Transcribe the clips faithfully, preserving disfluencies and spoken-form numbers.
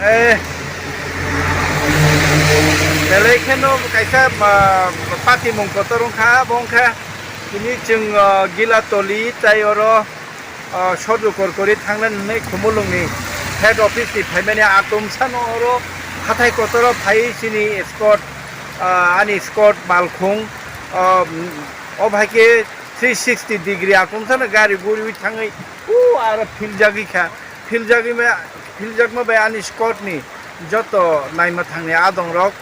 Eh, belai kheno kaisa, ah, patimung kotor wngkha, abo wngkha tini chwng, ah, Gilatoli tai oro, ah, Sodru Korkori thangnani hwnwi Khumulwngni head office ni phaimani atomsano oro hathai kotoro phaiwi chini escort, ah, ani escort malkhung, ah, o bhai khe three sixty degree atomsano gari guriwi thangwi o aro philjagwi kha. Philjagwi ma, philjakma bai ani escort ni joto naima thangni adongrok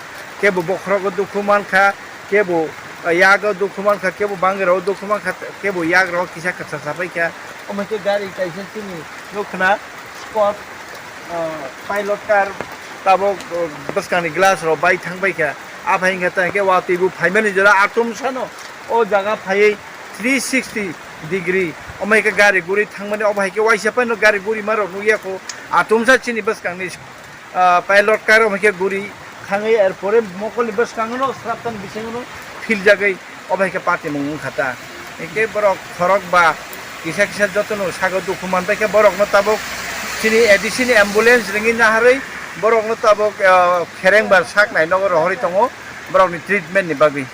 kebo bokhorogo dukhu mankha, kebo yago dukhu mankha, kebo bangirao dukhu mankha, kebo yagrao kisa kwchar sapaikha. Omo khe gari kaisa chini nukna escort, ah, pilot car tabok, ah, bwskangni glass rok bai thangbaikha. Aphai hwnkhe tei hwnkhe watwi bo phaimani jora atomsano o jaga phaiwi three sixty degree. Omo hai khe gari guri thangmani, obo hai khe waisa phano gari gurima rok nukya kho. Atomsa chini bwskangni, ah, pilot car omo hai khe guri thangwi, er pore mokolni bwskango no sraptani bisingo no philjagwi obo hai khe patimung wngkha ta. Hwnkhe borok khorok ba kisa kisa jotono sago dukhu manbai khe borokno tabuk chini A D C ni ambulance ringwi naharwi borokno tabuk, ah, khereng ba sak nai nogo rohorwi tongo borokni treatment ni bagwi.